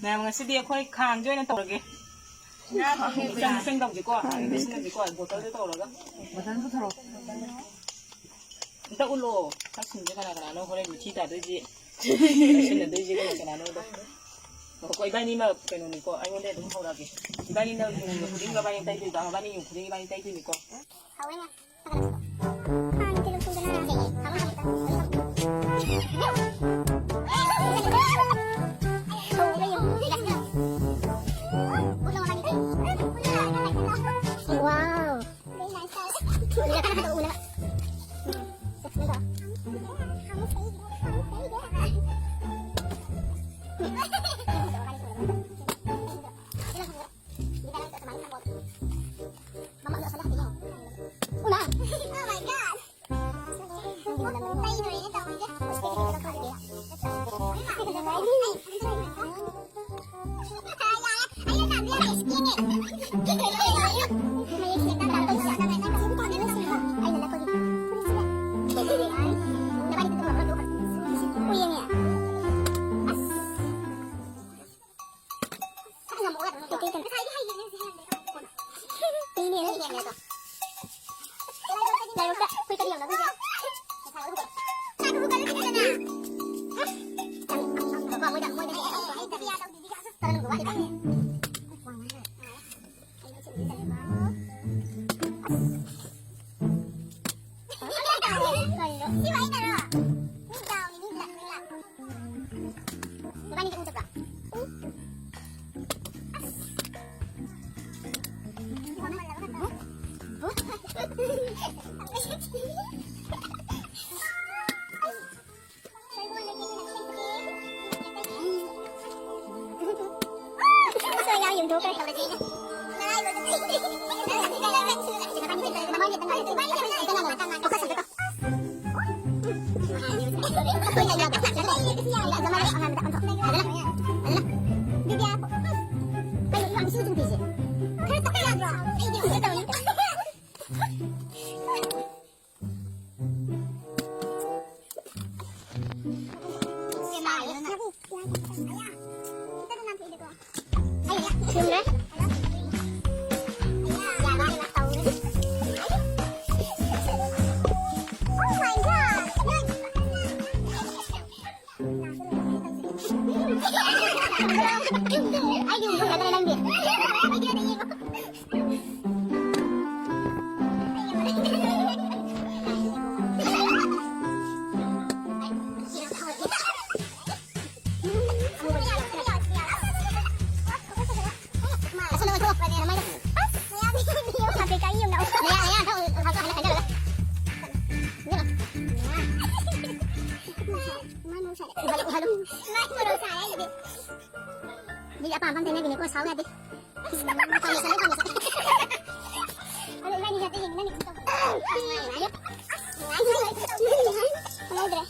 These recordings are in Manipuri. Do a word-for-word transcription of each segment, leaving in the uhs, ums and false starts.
ꯃꯌꯥꯝ, ꯉꯁꯤꯗꯤ ꯑꯩꯈꯣꯏ ꯈꯥꯡꯁꯦ ꯑꯣꯏꯅ ꯇꯧꯔꯒꯦ꯫ ꯏꯆꯪ ꯏꯆꯪ ꯇꯧꯁꯤꯀꯣ, ꯃꯦꯆꯤꯟꯅꯁꯤꯀꯣ, ꯕꯣꯇꯜꯗ ꯇꯧꯔꯒ꯫ ꯑꯝꯇ ꯎꯠꯂꯣ꯫ ꯁꯛꯁꯤꯡꯁꯦ ꯀꯅꯥ ꯀꯅꯥꯅꯣ ꯍꯣꯔꯦꯟ ꯃꯤꯊꯤ ꯇꯥꯗꯣꯏꯁꯦ? ꯁꯤꯟꯅꯗꯣꯏꯁꯦ ꯀꯅꯥ ꯀꯅꯥꯅꯣꯗꯣ꯫ ꯉꯥꯏꯈꯣꯀꯣ, ꯏꯕꯥꯅꯤꯃꯛ ꯀꯩꯅꯣꯅꯤꯀꯣ, ꯑꯩꯉꯣꯟꯗ ꯑꯗꯨꯝ ꯍꯧꯔꯛꯑꯒꯦ꯫ ꯏꯕꯥꯅꯤꯅ ꯌꯨꯡꯕ ꯈꯨꯗꯤꯡꯒꯤ ꯃꯕꯥꯅꯤ ꯇꯩꯗꯣꯏꯕ, ꯃꯕꯥꯅꯤ ꯌꯨꯡ ꯈꯨꯗꯤꯡꯒꯤ ꯏꯕꯥꯅꯤ ꯇꯩꯗꯣꯏꯅꯤꯀꯣ꯫ Wow. ꯑꯩꯒꯤ ꯎꯕ ꯅꯠꯇ꯭ꯔꯦ ꯅꯪꯗꯤ꯫ ꯑꯁ, ꯅꯃꯥꯏꯗꯣ꯫ ꯃꯌꯥ, ꯃꯌꯥ ꯊꯛꯑꯣ, ꯍꯜꯂꯣ, ꯍꯜꯂꯣ, ꯍꯜꯂꯣ꯫ ꯃꯥꯏ ꯃꯣꯔꯣꯛ ꯁꯥꯏ꯫ ꯃꯥꯏ ꯃꯣꯔꯣꯛ ꯁꯥꯏ ꯍꯥꯏꯁꯤꯗꯤ꯫ ꯃꯤꯒꯤ ꯑꯄꯥꯝꯕ ꯑꯝꯇ ꯍꯥꯏꯅꯕꯤꯅꯦꯀꯣ, ꯁꯥꯎ ꯌꯥꯗꯦ꯫ ꯐꯪꯉꯦ, ꯐꯪꯉꯦ, ꯐꯪꯉꯦ꯫ ꯑꯗꯣ ꯏꯕꯥꯅꯤ ꯍꯦꯛꯇ ꯌꯦꯡꯉꯤ, ꯅꯪꯒꯤ ꯈꯨꯠꯇꯣ꯫ ꯈꯪꯍꯧꯗ꯭ꯔꯦ꯫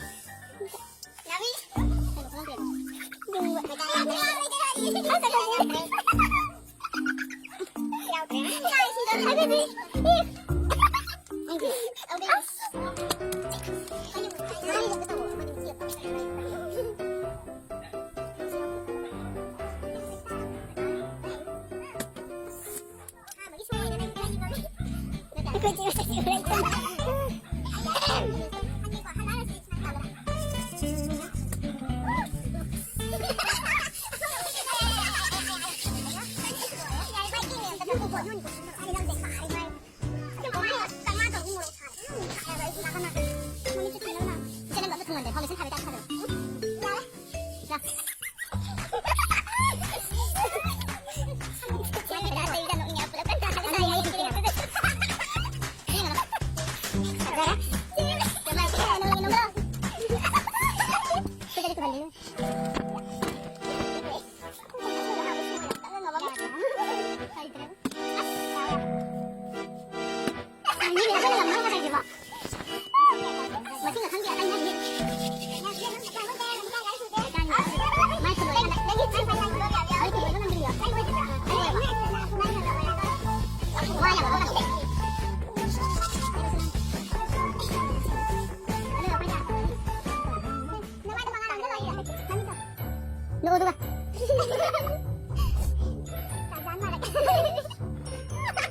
ꯅꯣꯛꯑꯣ ꯑꯗꯨꯒ꯫ ꯌꯥꯔꯦ, ꯊꯤꯖꯤꯜꯂꯣ ꯁꯤꯗ꯫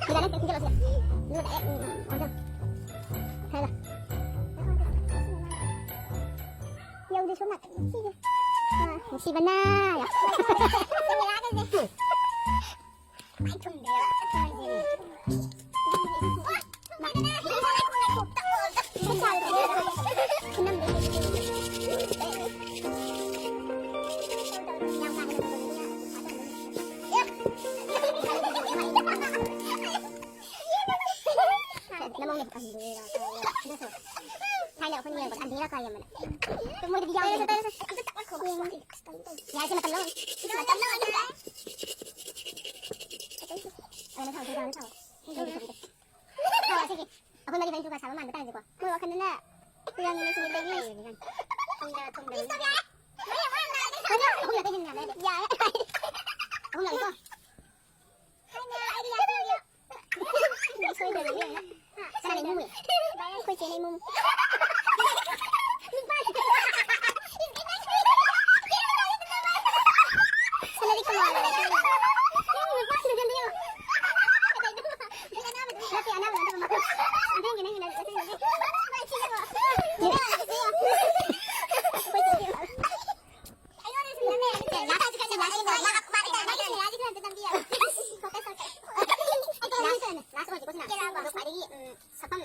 ꯑꯗꯨꯒ direct, ꯎꯝ, ꯎꯝ, ꯑꯣꯟꯁꯤꯜꯂꯣ꯫ ꯍꯥꯏꯔꯣ꯫ ꯌꯧꯗꯦ ꯁꯣꯝ ꯅꯥꯀꯟ꯫ ꯁꯤꯁꯦ꯫ ꯅꯨꯡꯁꯤꯕꯅ ꯌꯥꯝ꯫ ꯃꯥꯏ ꯊꯨꯝꯗꯦꯕ꯫ ꯅꯃꯧꯅꯦ꯫ ꯊꯥꯏꯅ ꯑꯩꯈꯣꯏꯅ ꯌꯦꯡꯕꯗ ꯑꯟꯙꯦꯔꯥ ꯀꯥꯏ ꯑꯃꯅ꯫ ꯃꯣꯏꯗꯗꯤ ꯌꯥꯎꯗꯦ꯫ ꯌꯥꯔꯦ, ꯁꯤ ꯃꯇꯝ ꯂꯧꯔꯅꯤ꯫ ꯁꯤ ꯃꯇꯝ ꯂꯧꯔꯅꯤ꯫ ꯑꯗꯨꯅ ꯊꯥꯎ, ꯊꯥꯎ, ꯊꯥꯎ꯫ ꯊꯥꯎ ꯑꯁꯤꯒꯤ꯫ ꯑꯩꯈꯣꯏ ꯃꯔꯤ ꯃꯔꯤ ꯈꯨꯀꯥ ꯁꯥꯕ ꯃꯥꯟꯕ ꯇꯥꯔꯁꯦꯀꯣ꯫ ꯃꯣꯏ ꯋꯥꯈꯜꯗꯅ ꯌꯥꯝꯅ ꯅꯨꯡꯁꯤꯅꯕꯒꯤ ꯊꯨꯝꯗ ꯊꯨꯝꯗ ꯌꯥꯔꯦ꯫ ꯑꯍꯨꯝꯂꯛꯇꯤ ꯍꯦꯟꯅ ꯌꯥꯔꯦ꯫ ꯌꯥꯔꯦ꯫ ꯑꯍꯨꯝꯂꯛꯅꯤꯀꯣ꯫ ꯁꯣꯏꯗꯅ ꯌꯦꯡꯉꯣ꯫ ꯀꯅꯥꯅ ꯏꯃꯨꯡꯅꯣ? ꯑꯩꯈꯣꯏ ꯆꯦꯅ ꯏꯃꯨꯡ꯫ ꯁꯅꯔꯤ ꯀꯃꯥꯔ꯫ ꯅꯠꯇꯦ, ꯑꯅꯥꯕ ꯅꯠꯇꯕ ꯃꯈꯜ꯫ ꯑꯗꯨꯒꯤ ꯅꯪꯒꯤ ꯅꯠꯇꯦ, ꯑꯁꯦꯡꯕꯒꯤ꯫ ꯑꯩꯈꯣꯏ ꯆꯦ ꯏꯕꯦꯝꯃ꯫ ꯈ꯭ꯋꯥꯏꯗꯒꯤ, ꯎꯝ, ꯁꯛꯐꯝ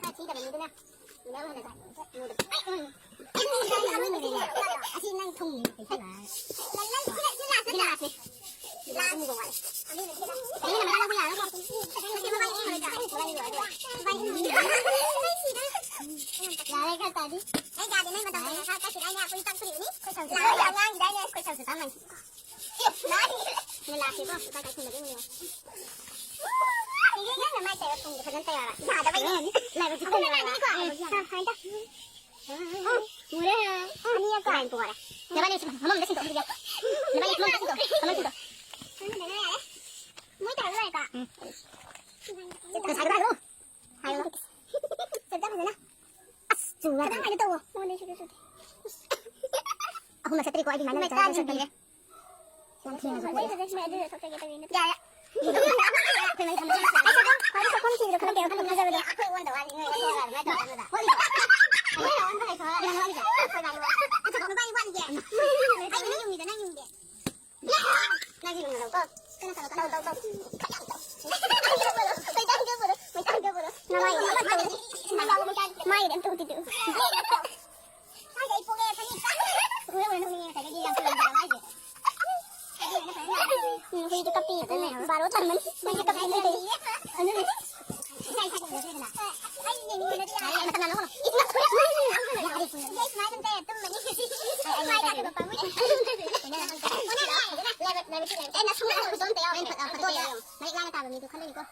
ꯈꯔ ꯊꯤꯗꯕ ꯃꯤꯗꯨꯅ ꯃꯤꯅ ꯑꯣꯏꯍꯜꯂꯒ꯫ ꯑꯁꯤ ꯅꯪ ꯊꯨꯝ ꯍꯩꯁꯜꯂꯛꯑꯅꯤ꯫ ꯁꯤ ꯂꯥꯁꯅꯦ꯫ ꯁꯤ ꯂꯥꯁꯅꯦ꯫ ꯑꯗꯨꯅ ꯃꯊꯪ ꯂꯧꯕ ꯌꯥꯔꯔꯣꯏ꯫ ꯌꯥꯔꯦ, ꯈꯔ ꯇꯥꯗꯤ꯫ ꯑꯩ ꯌꯥꯗꯦ, ꯅꯣꯏ ꯃꯇꯧ ꯇꯧꯔꯦ꯫ ꯈꯔ ꯀꯛꯈꯤꯗꯥꯏꯅꯦ? ꯑꯩꯈꯣꯏ ꯆꯪ ꯐꯨꯔꯤꯕꯅꯤ꯫ ꯑꯩꯈꯣꯏ ꯁꯧꯁꯨ ꯂꯥꯛꯑꯣ, ꯌꯥꯝ ꯉꯥꯡꯈꯤꯗꯥꯏꯅꯦ? ꯑꯩꯈꯣꯏ ꯁꯧꯁꯨ ꯆꯪꯉꯅꯤ꯫ ꯂꯥꯛꯀꯦꯀꯣ, ꯂꯨꯄꯥ ꯀꯌꯥ ꯊꯝꯃꯒꯦ ꯌꯦꯡꯉꯣ꯫ ꯌꯦꯡꯉꯦ, ꯌꯦꯡꯉꯦ, ꯃꯥꯏ ꯇꯩꯔ ꯊꯣꯡꯕ ꯐꯖꯅ ꯇꯩꯔꯕ꯫ ꯌꯥꯗꯕꯩꯅꯦ꯫ ꯂꯥꯏꯕꯛ ꯊꯤꯕ ꯑꯃꯅ ꯃꯥꯜꯂꯦ꯫ ꯂꯥꯛꯑꯅꯤꯀꯣ꯫ ꯑꯦ, ꯍꯥꯏꯗ꯫ ꯎꯝ, ꯃꯨꯔꯦ꯫ ꯑꯅꯤꯔꯛ ꯀꯥꯏ ꯄꯣꯔꯦ꯫ ꯅꯕꯥꯅꯤ ꯁꯤ ꯐꯃꯨꯡꯗ ꯁꯤꯟꯗꯣꯛꯑꯝꯒꯦ꯫ ꯅꯕꯥꯅꯤ ꯐꯃꯨꯡꯗ ꯁꯤꯟꯗꯣꯛ, ꯐꯃꯨꯡ ꯁꯤꯟꯗꯣꯛ꯫ ꯃꯣꯏ ꯇꯧꯔ ꯂꯣꯏꯔꯦꯀꯣ꯫ ꯎꯝ꯫ ꯉꯁꯥꯏꯒꯤꯗꯣ ꯍꯥꯏꯔꯣ꯫ ꯍꯥꯏꯔꯣ꯫ ꯆꯞ ꯆꯞ ꯐꯖꯅ꯫ ꯑꯁ, ꯆꯨꯔꯦ꯫ ꯈꯤꯇꯪ ꯀꯩꯅꯣ ꯇꯧꯋꯣ꯫ ꯃꯉꯣꯟꯗ ꯁꯨꯗꯦ, ꯁꯨꯗꯦ꯫ ꯑꯍꯨꯝꯂꯛ ꯆꯠꯇ꯭ꯔꯤꯀꯣ ꯑꯩꯗꯤ ꯃꯥꯅ ꯃꯩ ꯃꯆꯥ ꯇꯥꯗꯤ ꯃꯆꯥ ꯆꯠꯇ꯭ꯔꯤ꯫ ꯄꯤꯔꯦ꯫ ꯌꯥꯝ ꯊꯦꯡꯅꯁꯨ ꯍꯣꯏ, ꯄꯣꯛꯑꯦ꯫ ꯐꯖꯩ, ꯐꯖꯩ, ꯑꯗꯨ ꯂꯧꯊꯣꯛꯆꯒꯦ ꯇꯧꯔꯤꯅꯦ꯫ ꯌꯥꯔꯦ꯫ ꯑꯩꯈꯣꯏ ꯃꯩ ꯊꯝꯕ ꯌꯥꯗꯦ꯫ ꯑꯁ, ꯑꯗꯨꯝ ꯈ꯭ꯋꯥꯏꯗꯒꯤ ꯁꯛꯐꯝ ꯊꯤꯕꯗꯣ ꯈꯜꯂꯛꯀꯦꯕ, ꯈꯜꯂꯛ ꯐꯖꯕꯗꯣ꯫ ꯑꯩꯈꯣꯏ ꯑꯣꯟꯗ ꯋꯥꯠꯂꯤ, ꯅꯣꯏ ꯂꯧꯊꯣꯛꯑꯒ ꯑꯗꯨꯃꯥꯏꯅ ꯇꯧꯔꯒ ꯑꯃꯗ꯫ ꯋꯥꯠꯂꯤꯕꯣ? ꯑꯩ ꯅꯉꯣꯟꯗ ꯂꯩꯈ꯭ꯔꯣ, ꯅꯪ ꯋꯥꯠꯂꯤꯁꯦ꯫ ꯑꯩꯈꯣꯏ ꯕꯥꯅꯤ ꯋꯥ-, ꯑꯩ ꯅꯪ ꯌꯨꯝꯒꯤꯗ ꯅꯪ ꯌꯨꯝꯒꯤ꯫ ꯅꯪ ꯌꯨꯝꯒꯤ ꯅꯠꯇ꯭ꯔꯣ? ꯀꯩꯅꯣ ꯇꯧ, ꯇꯧ, ꯇꯧ꯫ ꯃꯩꯇꯥꯟ ꯀꯞꯄꯗꯣ, ꯃꯩꯇꯥꯟ ꯀꯞꯄꯗꯣ꯫ ꯅꯃꯥꯏ, ꯃꯥꯏꯗꯤ ꯑꯝꯇ ꯎꯠꯇꯦ꯫ ꯃꯥꯏꯗꯤ ꯑꯝꯇ ꯎꯠꯇꯦ꯫ ꯃꯥꯏꯗꯤ ꯑꯩ ꯄꯣꯛꯑꯦ ꯐꯅꯦꯛ꯫ ꯎꯔ ꯎꯔ ꯅꯣꯛꯅꯤꯡꯉꯦ ꯉꯁꯥꯏꯗꯒꯤ ꯌꯥꯝ ꯊꯨꯔꯝꯗ꯭ꯔꯕ ꯃꯥꯏꯁꯦ꯫ ꯎꯝ, ꯍꯨꯏꯁꯨ ꯀꯞꯄꯤ꯫ ꯕꯥꯔꯣ ꯇꯥꯔꯝꯃꯅꯤ꯫ ꯍꯨꯏꯁꯨ ꯀꯞꯄꯤ꯫ ꯑꯗꯨꯅꯦ꯫ ꯃꯇꯝ ꯌꯥꯝ ꯂꯧꯒꯅꯨ꯫ ꯃꯥꯏ ꯇꯥꯗꯕ ꯄꯥꯝꯃꯨꯏ꯫ ꯑꯩꯅ ꯁꯨꯝ ꯈꯨꯗꯣꯝꯇ ꯌꯥꯎꯔꯦ꯫ ꯃꯔꯤꯛ ꯂꯥꯡꯅ ꯇꯥꯕ ꯃꯤꯗꯣ ꯈꯜꯂꯅꯤꯀꯣ꯫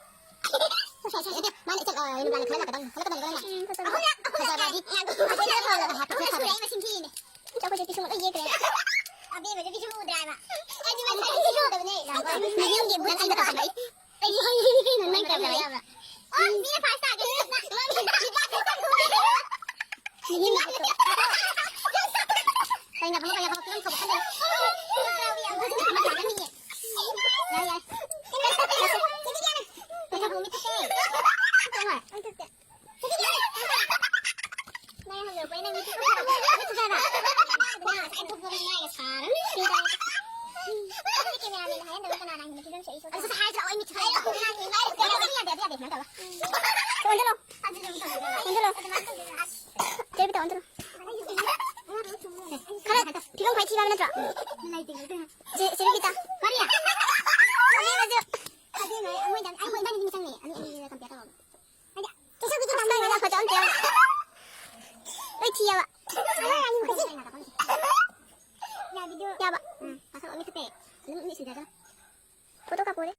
ꯁꯦ, ꯁꯦ, ꯁꯦ, ꯃꯥꯅ ꯏꯆꯝ, ꯑ, ꯅꯨꯡꯗꯥꯡꯗ ꯈꯜꯂꯛꯀꯗꯧꯅꯤ, ꯈꯜꯂꯛꯀꯗꯧꯅꯤ, ꯈꯜꯂꯛꯀꯗꯧꯅꯤ꯫ ꯎꯝ, ꯈꯜꯂꯛꯀꯗꯧꯅꯤ꯫ ꯐꯖꯕꯗꯤ, ꯐꯖꯕꯗꯤ ꯐꯖꯕ ꯍꯥꯞꯄ ꯁꯨꯔꯦ, ꯁꯥꯕ꯫ ꯑꯩ ꯃꯁꯤꯡ ꯊꯤꯔꯤꯅꯦ꯫ ꯏꯆꯥ ꯑꯩꯈꯣꯏꯁꯦ ꯄꯤꯁꯨꯝ ꯂꯣꯏ ꯌꯦꯛꯈ꯭ꯔꯦ꯫ ꯑꯕꯦꯝꯃꯁꯦ ꯄꯤꯁꯨꯝ ꯎꯗ꯭ꯔꯦ ꯍꯥꯏꯕ꯫ ꯑꯩꯗꯤ ꯃꯁꯛ ꯊꯤꯔꯨꯗꯕꯅꯦ꯫ ꯃꯅꯤꯡꯒꯤ ꯕꯨꯠ ꯑꯩꯅ ꯇꯧꯁꯜꯂꯛꯏ꯫ ꯑꯩꯗꯤ ꯍꯩ ꯍꯩ ꯀꯩꯅꯣ ꯅꯪ ꯇꯧꯁꯜꯂꯛꯏ꯫ ꯑꯣ, ꯃꯤꯅ ꯐꯥꯔꯁ ꯇꯥꯒꯦ꯫ ꯀꯩꯅ ꯐꯪꯕ ꯌꯥꯕ ꯐꯤꯂꯝ ꯊꯣꯛꯄ ꯈꯜꯂꯦ꯫ ꯌꯥꯔꯦ, ꯌꯥꯔꯦ꯫ ꯀꯩꯅꯣ ꯃꯤ ꯊꯣꯛꯇꯦ꯫ ꯅꯪ ꯍꯧꯖꯤꯛ ꯅꯪ ꯃꯤ ꯊꯣꯛꯇꯦ꯫ ꯅꯪ ꯉꯁꯥꯏ ꯊꯣꯛꯄꯗꯣ ꯃꯥꯏꯒ ꯁꯥꯔꯅꯤ꯫ ꯑꯗꯨꯗꯤ ꯀꯦꯃꯦꯔꯥꯃꯦꯟꯅ ꯍꯥꯏꯍꯟꯗꯕ ꯀꯅꯥꯅ ꯍꯦꯟꯅ ꯐꯤꯂꯝ ꯁꯦ ꯑꯩ ꯁꯣꯏꯗꯅ꯫ ꯑꯗꯨ ꯍꯥꯏꯗ꯭ꯔꯣ, ꯑꯩ ꯃꯤꯠ ꯊꯨꯗꯦꯛꯑꯦ꯫ ꯌꯥꯗꯦ, ꯌꯥꯗꯦ, ꯌꯥꯗꯦ, ꯁꯨꯃꯥꯏꯅ ꯇꯧꯕ꯫ ꯑꯣꯟꯁꯤꯜꯂꯣ꯫ ꯑꯣꯟꯁꯤꯜꯂꯣ꯫ ꯆꯦ ꯕꯤꯇꯥ, ꯑꯣꯟꯁꯤꯜꯂꯣ꯫ ꯈꯔ ꯐꯤꯕꯝ ꯈ꯭ꯋꯥꯏ ꯊꯤꯕ ꯍꯥꯏꯕ ꯅꯠꯇ꯭ꯔꯣ? ꯆꯦ, ꯆꯦ ꯕꯤꯇꯥ꯫ ꯃꯥꯔꯤꯌꯥ꯫ ꯑꯕꯦꯝꯃꯁꯨ꯫ ꯑꯕꯦꯝꯃ, ꯑꯩ ꯃꯣꯏꯗꯪ, ꯑꯩ ꯃꯣꯏ ꯏꯕꯥꯅꯤ ꯅꯤꯡꯁꯤꯡꯉꯦ꯫ ꯑꯅꯤ, ꯑꯅꯤ compare ꯇꯧꯔꯒ꯫ ꯍꯥꯏꯗꯤ, ꯀꯩꯁꯨ ꯕꯤꯇꯥ ꯑꯁ, ꯅꯪ ꯐꯣꯇꯣ ꯑꯝꯇ ꯌꯥꯎꯗꯦ꯫ ꯂꯣꯏ ꯊꯤꯌꯦꯕ꯫ ꯌꯥ, video꯫ ꯌꯥꯕ꯫ ꯎꯝ, ꯃꯁꯛ ꯂꯣꯏ ꯐꯠꯇꯦ꯫ ꯑꯗꯨꯝ ꯃꯤ ꯁꯤꯗ ꯐꯣꯇꯣ ꯀꯥꯞꯄꯣꯔꯦ꯫